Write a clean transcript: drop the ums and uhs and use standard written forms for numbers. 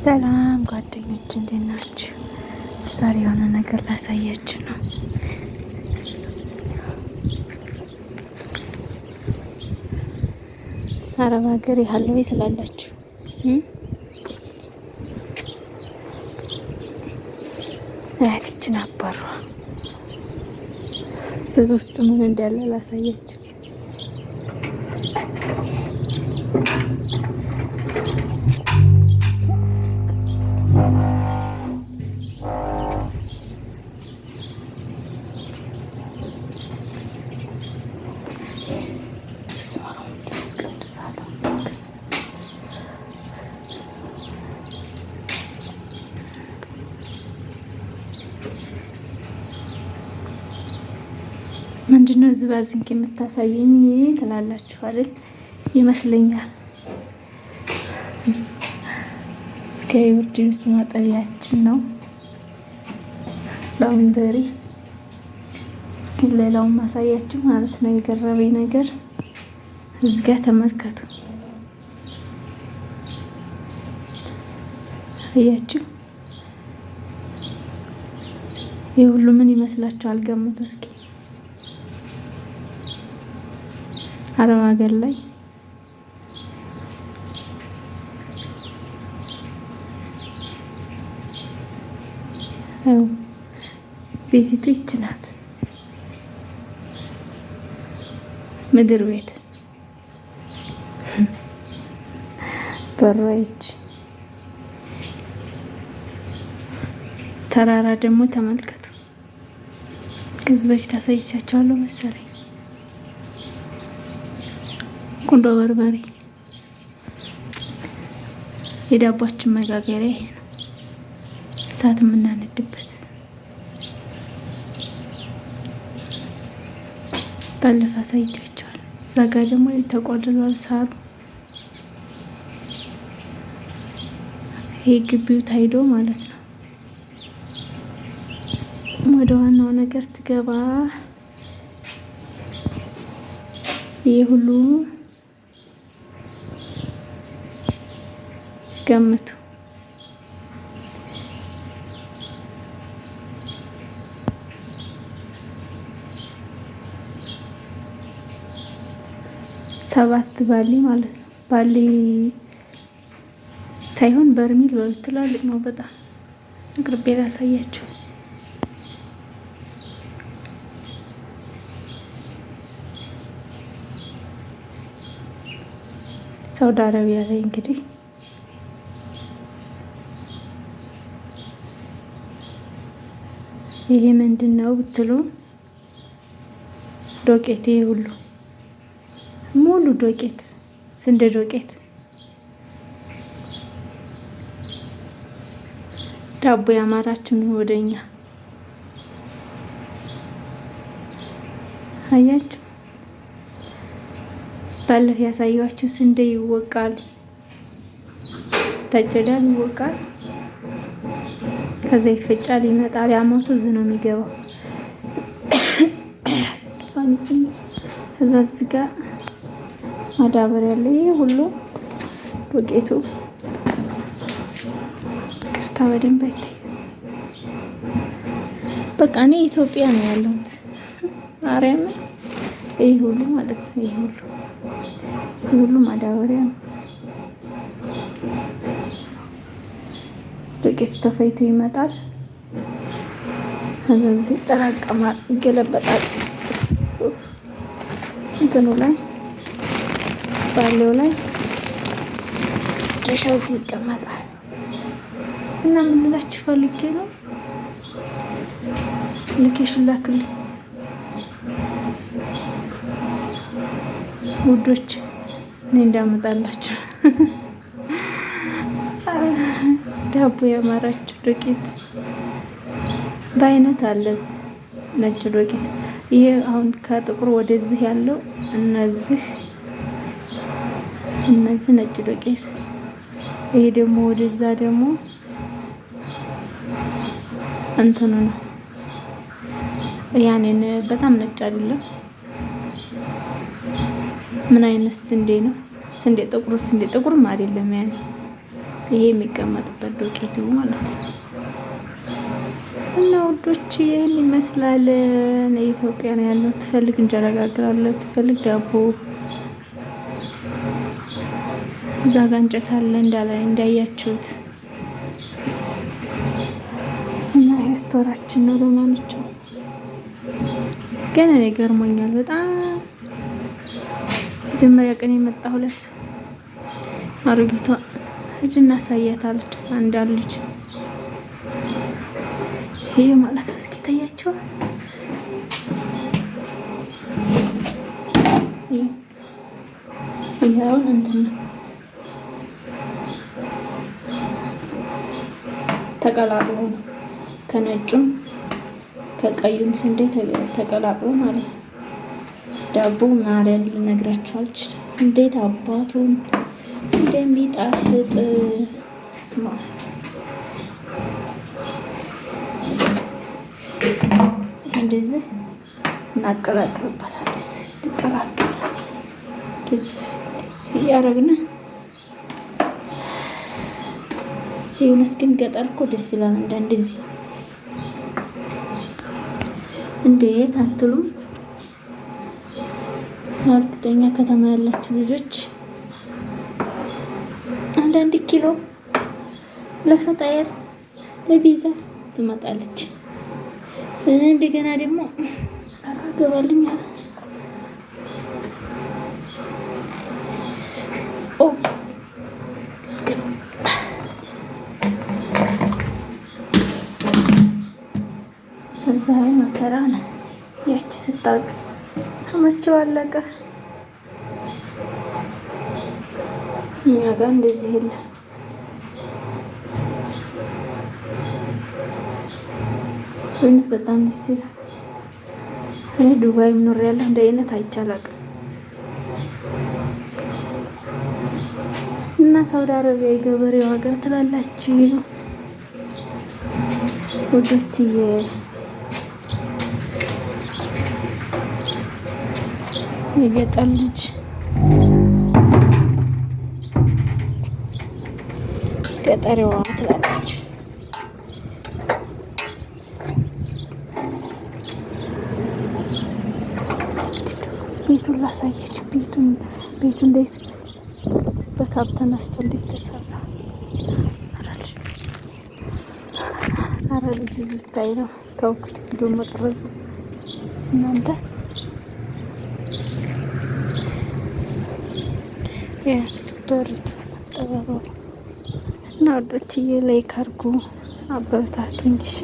ሰላም ጓደኞች እንዴት ናችሁ? ዛሬ የሆነ ነገር ላሳያችሁ ነው። አረብ ሀገር ያለው ቤት ትላላችሁ። አያትችን አባሯ ብዙ ውስጥ ምን እንዳለ ላሳያችሁ። ምንድነው ዝባዝንክ የምታሳየኝ ትላላችሁ አይደል? ይመስለኛል። እስከ ብርድ ልብስ ማጠቢያችን ነው laundry። ሌላውን ማሳያችሁ ማለት ነው። የገረመኝ ነገር እዚህ ጋር ተመልከቱ። አያችሁ? ይህ ሁሉ ምን ይመስላችኋል? ገምቱ እስኪ። አረብ ሀገር ላይ ቤቲቱ ይች ናት፣ ምድር ቤት በሯ ይች። ተራራ ደግሞ ተመልከቱ። ከዚህ በፊት አሳይቻቸዋለሁ መሰለኝ። ቁንዶ በርበሬ የዳቧችን መጋገሪያ ይሄ ነው፣ እሳት የምናነድበት። ባለፈ አሳይቻቸዋለሁ። እዛ ጋ ደግሞ ተቆልሏል ሳሩ። ይሄ ግቢው ታይዶ ማለት ነው። ወደ ዋናው ነገር ትገባ። ይህ ሁሉ ገምቱ። 7 ባሊ ማለት ነው። ባሊ ታይሆን በርሚል ትላልቅ ነው በጣም አቅርቤ ላሳያችሁ። ሳውዲ አረቢያ ላይ እንግዲህ ይሄ ምንድን ነው ብትሉ ዶቄት፣ ይሄ ሁሉ ሙሉ ዶቄት፣ ስንዴ ዶቄት፣ ዳቦ ያማራችሁ ነው ወደኛ አያችሁ። ባለፈ ያሳየኋችሁ ስንዴ ይወቃል፣ ይታጨዳል፣ ይወቃል፣ ከዛ ይፈጫል፣ ይመጣል። ያሞቱ እዚህ ነው የሚገባው። ከዛ እዚህ ጋር ማዳበሪያ ያለ ይሄ ሁሉ ዶቄቱ፣ ቅርታ በደንብ አይታይስ። በቃ እኔ ኢትዮጵያ ነው ያለሁት። ማርያም ይሄ ሁሉ ማለት ነው። ይሄ ሁሉ ማዳበሪያ ነው። ዱቄቱ ተፈይቶ ይመጣል። ከዛ እዚህ ይጠራቀማል፣ ይገለበጣል። እንትኑ ላይ ባለው ላይ ኬሻው እዚህ ይቀመጣል። እና ምን ልላችሁ ፈልጌ ነው፣ location ላክልኝ ውዶች፣ እኔ እንዳመጣላችሁ ዳቦ ያማራችሁ ዱቄት በአይነት አለ። እዚህ ነጭ ዱቄት ይሄ አሁን ከጥቁር ወደዚህ ያለው እነዚህ ነጭ ዱቄት፣ ይሄ ደግሞ ወደዛ ደግሞ እንትኑ ነው። ያኔን በጣም ነጭ አይደለም። ምን አይነት ስንዴ ነው? ስንዴ ጥቁር ስንዴ ጥቁርም አይደለም። ያኔ ይሄ የሚቀመጥበት ዶቄቱ ማለት ነው። እና ውዶች ይህን ይመስላል። ኢትዮጵያ ነው ያለው። ትፈልግ እንጀራ ጋግራለሁ፣ ትፈልግ ዳቦ እዛ ጋ እንጨት አለ እንዳለ እንዳያችሁት እና store ኣችን ነው። ለማንኛውም ግን እኔ ገርሞኛል በጣም መጀመሪያ ቀን የመጣሁለት አሮጊቷ ሂጅ እናሳያታለች። አንዳንድ ልጅ ይሄ ማለት ነው። እስኪ ይታያቸዋል። ይሄ አሁን እንትን ነው ተቀላቅሎ ነው ከነጩም ከቀዩም ስንዴ ተቀላቅሎ ማለት ነው። ዳቦ ማርያም ልነግራችሁ አልችልም፣ እንዴት አባቱን እንደሚጣፍጥ ስማ። እንደዚህ እናቀላቅልበታለን። እንቀላቅል እንደዚህ እያደረግን የእውነት ግን ገጠር እኮ ደስ ይላል። አንዳንድ ጊዜ እንዴት አትሉም? እርግጠኛ ከተማ ያላችሁ ልጆች አንዳንድ ኪሎ ለፈጣየር ለፒዛ ትመጣለች። እንደገና ደግሞ ገባልኝ እዛ ላይ መከራ ነው። ያቺ ስታቅ ከመቼው አለቀ። እኛ ጋር እንደዚህ የለም። እውነት በጣም ደስ ይላል። እኔ ዱባይ ኖር ያለሁ እንደ አይነት አይቻላቅም እና ሳውዲ አረቢያ የገበሬው ሀገር ትላላችሁ ውዶችዬ። የገጠር ልጅ ገጠሬዋ ትላላችሁ። ቤቱን ላሳያችሁ። ቤቱን ቤቱ እንዴት በካብ ተነስቶ እንዴት ተሰራ። አረ ልጅ ዝታይ ነው። ተውኩት ቪዲዮ መቅረጽ እናንተ በሪቱ ጠበበው እና ወዶችዬ like አድርጉ፣ አበረታቱኝ። እሺ።